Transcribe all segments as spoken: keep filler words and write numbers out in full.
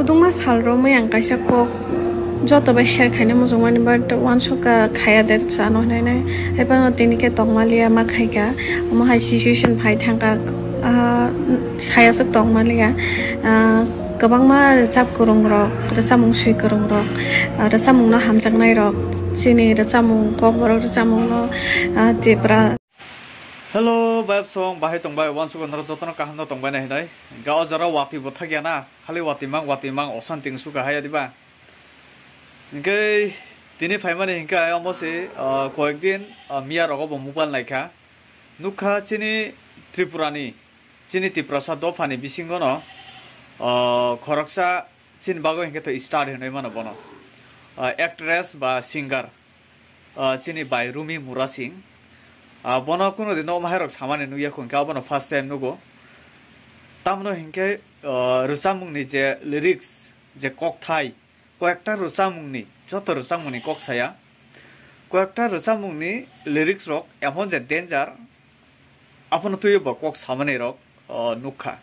Kwbangma sal romwi ang kaisa kok joto bai share khaina muchungmani, but uansukha khaya de chano hinwi nai. Haibano tini khe tongmaliya ma khaikha, omo hai situation phai thangkha, ah, sayaswk tongmaliya. Ah, kwbangma rwchap kwrwngrok, rwchapmung swi kwrwngrok, ah, rwchapmungno hamjaknairok, chini rwchapmung, kokborok rwchapmungno, ah, Tipra. Hello, bayap song, bahai tongbai, uansukha norok jotono kahamno tongbai nai hinwi. Ga o jora watwi bo thakya na, khali watwi mang, watwi mang, osanti wngsuka haya diba? Hinkhe tini phaimani hinkhe omo se, ah, koyekdin, ah, miya rogo bo mobile naikha. Nukha chini Tripurani, chini Tiprasa dophani bisingono, ah, khoroksa chini bagwi hinkhe to star hinwi mano bono. Ah, actress ba singer, ah, chini bai Rumi Murasing. Ah, bono kuno dino omo hairok samani nukya khun khe abono first time nugo. Tamno hinkhe, ah, rwchapmungni je lyrics, je kokthai, koyekta rwchapmungni, joto rwchapmungni kok saya. Koyekta rwchapmungni lyrics rok emon je danger, abono twiwi bo kok samani rok, o, nukha.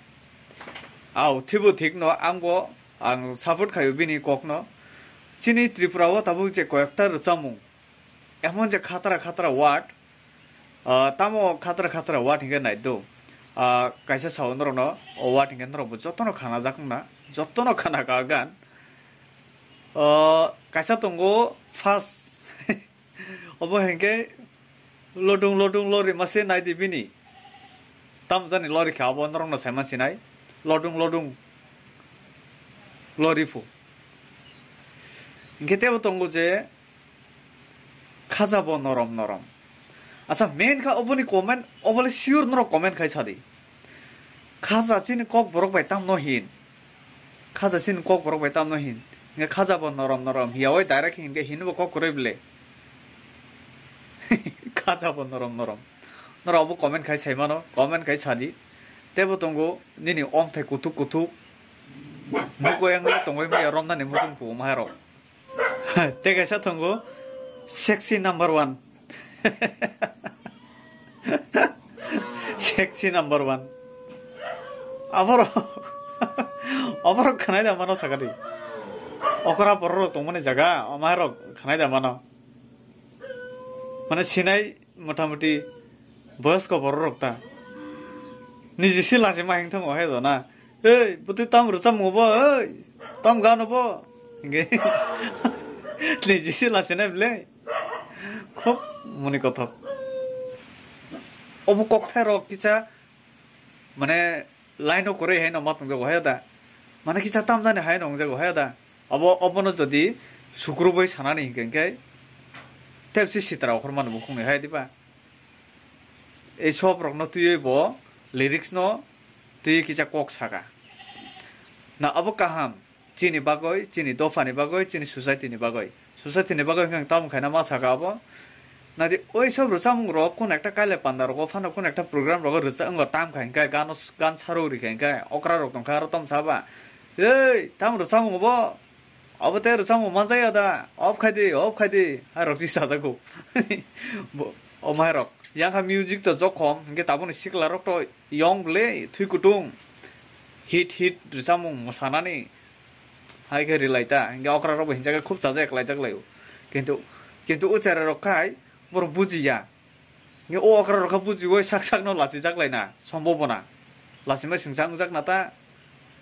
Au, thibo thikno, angbo, ang support khaio bini kokno. Chini Tripura o tabuk je koyekta rwchapmung, emon je khatra khatra word, ah, tamo khatra khatra word hinkhe nai do. Ah, kaisa sao norokno, o word hinkhe norokbo jotono khanajak wngna, jotono khana ka gan. Ah, kaisa tongo first, obo hinkhe lodung lodung lori mase nai di bini. Tamo jani lori kha obo norokno saiman sinai. Lodung lodung lori phu. Hinkhe tebo tongo je khaja bo norom norom. Acha, main kha oboni comment, obole sure norok comment khai sadi. Khaja chini kok borok bai tamno hin. Khaja chini kok borok bai tamno hin. Hinkhe khaja bo norom norom. Hiya oi direct hinkhe hinbo kok kwrwi bele. Khaja bo norom norom. Norok obo comment khai saimano, comment khai sadi. Tebo tongo nini ongthai kuthuk kuthuk. Muko yang tongoi maya romnani muchung phu maharok. Tei kaisa tongo sexy number one. Sexy number one. Aborok, aborok khwnai da mano sakadi. Okra borok tongmani jaga, omaharok khwnai da mano. Mane sinai motamuti boyosko borok rok ta. Niji si lasi ma hing thang o hai do na. Ei, bwtwi tam rwchapmung bo, ei, tam gano bo. Hinkhe niji si lasi nai bwle. Khub muni kothok. Obo kokthai rok kisa mane line o kwrwi hai no ma tongjago hai da. Mane kisa tamjani hai no wngjago hai da. Abo, obono jodi sukrubwi sanani hinkhe, hinkhe tebsi sitra okhormani bukhukni hai diba? Ei sob rokno twiwi bo lyrics no twiwi kisa kok saka. Na abo kaham chini bagwi, chini dophani bagwi, chini society ni bagwi. Society ni bagwi hinkhe tamo khaina ma saka abo. Nadi oi sob rwchapmung rok kun ekta kaile panda rogo phano kun ekta program rogo rwchap wngkha tam kha hinkhe gano gan sarwi rikha hinkhe okra rok tongkha aro tom saba. Ei, tam rwchapmung bo? Abo tei rwchapmung manjaya da? Off khai di, off khai di. Hai rok si sajago. Bo, o mai rok. Yang kha music to jokhom, hinkhe taboni sikla rok to yong bwle, thwi kutung. Hit hit rwchapmung mwsanani. Hai khe rwlai ta. Hinkhe okra rok bo hinjak khe khub chajak laijak lai o. Kintu, kintu o chera rok khai borok bujiya. Nge o okra rok kha bujiwi sak sak no lachijak laina, sombobona. Lachima singsa wngjak na ta,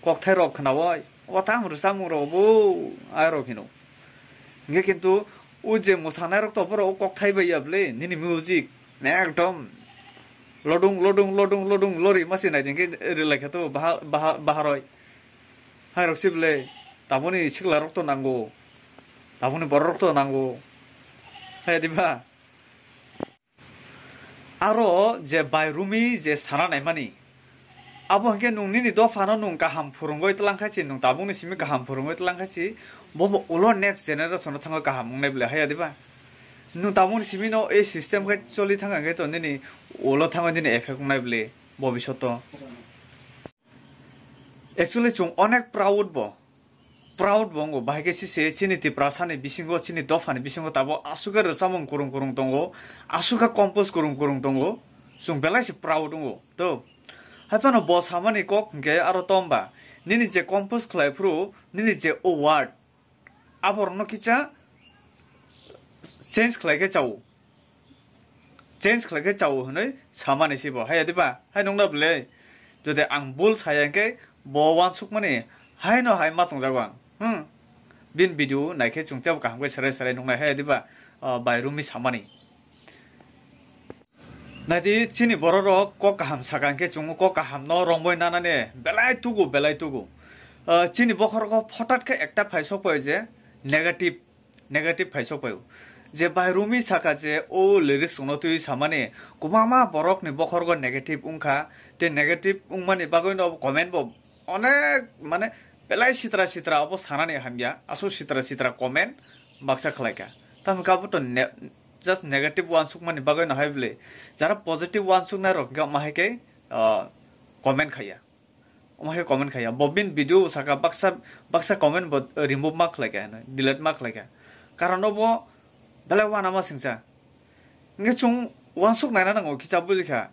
kokthai rok khnawi, o tam rwchapmung rok bo, ai rok hino. Nge kintu o je mwsanai rok to borok o kokthai bai ya bwle, nini music, ekdom lodung, lodung, lodung, lodung, lori masi nai di, nge rwlai kha to baha-, baha-, baharoi. Hai rok si bwle, taboni sikla rok to nango, taboni borok rok to nango. Hai di ba? Aro je bai Rumi je sana naimani, abo hinkhe nwng nini dophano nwng kaham phwrwngwi twlang khai se, nwng tabukni simi kaham phwrwngwi twlang khai se, bobo ulo next generation-o thangwi kaham wngnai bwle, haya diba? Nwng tabukni simi no ei system khai choli thang kha khe to nini ulo thangwi nini effect wngnai bwle, bobishoto. Actually, chwng onek proud bo. Proud bo wngo, bahai khe sise chini Tiprasani bisingo, chini dophani bisingo tabuk aswk khe rwchapmung kwrwng kwrwng tongo, aswk khe compose kwrwng kwrwng tongo, chwng belai se proud wngo. To, hai phano bo samani kok hinkhe aro tomba, Nini je compose khlai phuru nini je o word, aborokno kisa change khlai khe chao, change khlai khe chao hwnwi samani sibo, hai diba? Hai nungna bwle? Jodi ang bul saya hwnkhe bo uansukmani haino hai ma tongjago ang. Hmm. Bini video naikhe chwng tebo kaham khe serai serai nuknai, hai diba? Ah, bai Rumi samani. Naidi, chini bororok kok kaham saka hwnkhe chwng kok kahamno romwi nanani belai tugo, belai tugo. Ah, chini bokhorogo photat khe ekta phai sokphaio je negative, negative phai sokphaio. Je bai Rumi saka je o lyrics rokno twiwi samani, kwbangma borokni bokhorogo negative wngkha, tei negative wngmani bagwino comment bo onek, mane, belai sitra sitra obo sanani hamya, aswk sitra sitra comment baksa khlaikha. Tamokhe abo to ne-, just negative uansukmani bagwino hai bwle. Jara positive uansuknai rok hwnkhe omo hai khe, ah, comment khaiya. Omo hai comment khaiya. Bo bini video saka baksa, baksa comment bo remove ma khlaikha hwnwi, delete ma khlaikha. Karon obo belai uanama singsa. Hwnkhe chwng uansuk naina nango, kisa bujikha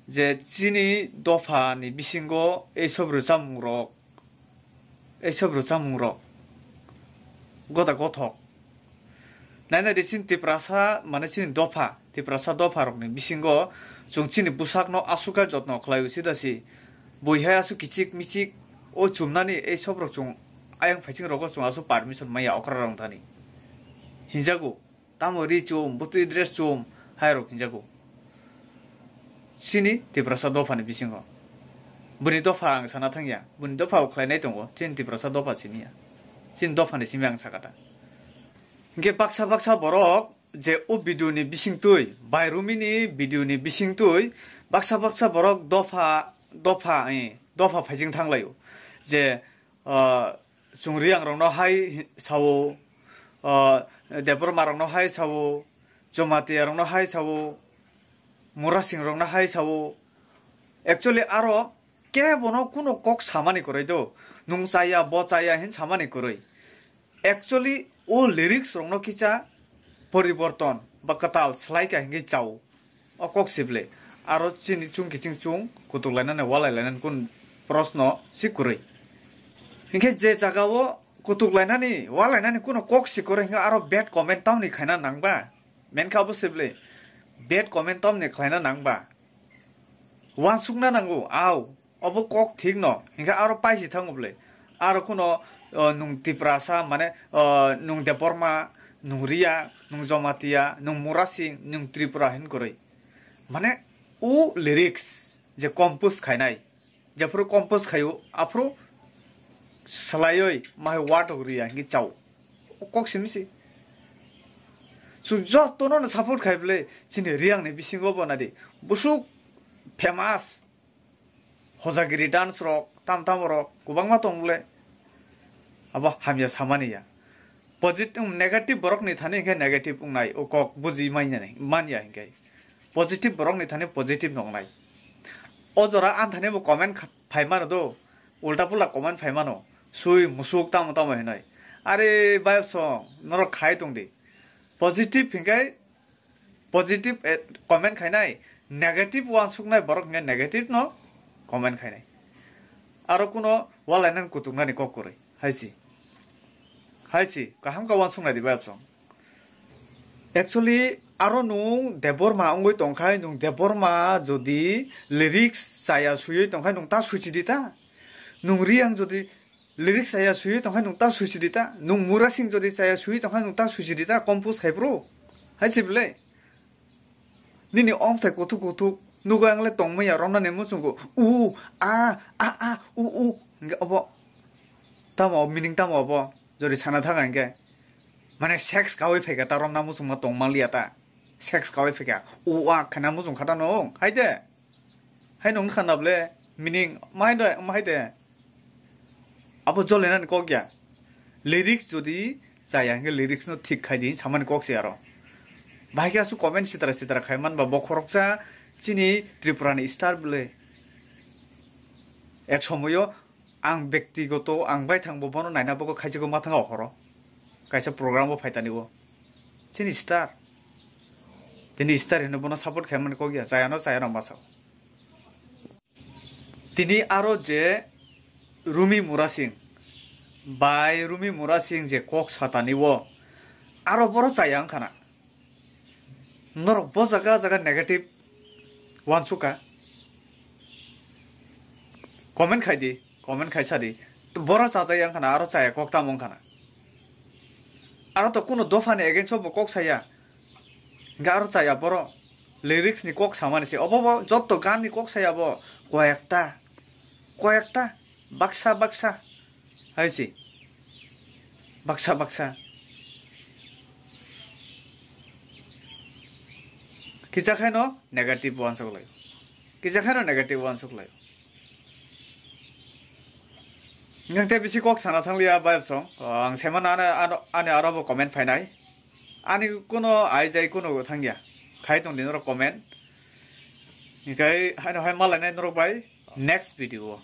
je chini dophani bisingo ei sob rwchapmung rok, ei sob rwchapmung rok goda gothok. Naina di chini Tiprasa, mane chini dopha, Tiprasa dopha rokni bisingo chwng chini bwsakno aswk khe jotno khlaio, sida si bui hai aswk kichik michik o chumnani ei sob rok chwng ayang phaiching rogo chwng aswk permission maya okra rok thani hinjago. Tamo ri chum, bwtwi dress chum, hai rok hinjago. Chini Tiprasa dophani bisingo. Bwni dopha ang sana thangya, bwni dopha bo khlainai tongo, chini Tiprasa dopha simi ya. Chini dophani simi ang sakata. Hingke baksa baksa borok je o video ni bisingtwi, bai Rumi ni video ni bisingtwi, baksa baksa borok dopha, dopha, eh, dopha phaijing thanglaio. Je ah, chwng Riang rokno hai sao, ah, Debbarma rokno hai sao, Jamatia rokno hai sao, Murasing rokno hai sao. Actually, aro kebono kuno kok samani kwrwi do. Nung chaya, bo chaya hin samani kwrwi. Actually, o lyrics rokno kisa poriborton ba kwtal swlai kha hingwi chao. O kok sible. Aro chini chwng kiching chwng kutuk lainani, walai lainani kun prosno si kwrwi. Hinkhe je jaga o kutuk lainani, walainani kuno kok si kwrwi hinkhe aro bad comment tamni khaina nangba? Menkha abo sible. Bad comment tamni khlaina nangba? Wansukna nango, au. Obo kok thik no, hinkhe aro paisi thango bwle. Aro kuno, o, nung Tiprasa, mane, o, nung Debbarma, nung Riya, nung Jamatia, nung Murasing, nung Tripura hin kwrwi. Mane, o lyrics je compose khainai, jephuru compose khaio, aphuru swlaiwi mahai watok Riya hinwi chao. O kok simi si. Chwng jotono no support khai bwle, chini Riang ni bisingo bo nadi. Busuk famous. Hojagiri dance rok, tam tam rok, kwbangma tong bwle. Abo hamya samani ya. Positive, negative borok ni thani hinkhe negative wngnai, o kok buji manya ni, manya hinkhe. Positive borok ni thani positive no wngnai. O jora ang thani bo comment kha-, phai mano do, ulta pula comment phai mano, sui musuk tamo tamo hinoi. Are bayap song, norok khai tong di. Positive hinkhe positive, eh, comment khainai, negative wansuknai borok hinkhe negative no comment khainai. Aro kuno walai nang kutuk nani kok kwrwi. Hai si. Hai si, kaham khe wansuknai di bayap song. Actually, aro nung Debbarma wngwi tongkhai, nung Debbarma jodi lyrics chaya swiwi tongkhai, nung ta suichidi ta? Nung Riang jodi lyrics chaya swiwi tongkhai, nung ta suichidi ta? Nung Murasing jodi chaya swiwi tongkhai, nung ta suichidi ta? Compose khai bro. Hai si bwle. Nini omthai kuthuk kuthuk nugo ang le tongmaya romnani muchungo u, a, a, a, u, u. Hingke obo tamo meaning tamo obo? Jodi sana thang hingke mane sex kawi phaikha ta romna muchungma tongmanliya ta. Sex kawi phaikha u, a khana muchung kha ta nung hai de. Hai nung khana bole meaning mai de, mai de. Abo jolenani kok ya. Lyrics jodi chaya hingke lyrics no thik khai di samani kok se aro. Bahai khe aswk comment sitra sitra khai man ba bo khoroksa chini Tripura ni star bwle. Ek somoyo ang bektigoto ang bai thang bo bono naina bogo khaijagwi ma thang o horo. Kaisa program o phaitani o. Chini star. Tini star hino bono support khai man kok ya. Chaya no chaya no ma sao. Tini aro je Rumi Murasing. Bai Rumi Murasing je kok satani o. Aro boro chaya wngkhana. Norok bo jaga jaga negative wansukha. Comment khai di, comment khai sa di. Boro chajaya wngkhana, aro chaya kok tamo wngkhana. Aro to kuno dophani against o bo kok saya. Hingke aro chaya boro lyrics ni kok samani se. Obo bo jotto gan ni kok saya bo koyekta, koyekta, baksa baksa. Hai se. Baksa baksa. Kisa khaino negative wansuk lai. Kisa khaino negative wansuk lai. Nang te bisi kok sana thang liya bayap song. Ang sema na ani, ani aro bo comment phainai. Ani kuno ai jai kuno thangya. Khai tong di norok comment. Hikai haino hai malai nai norok bai next video.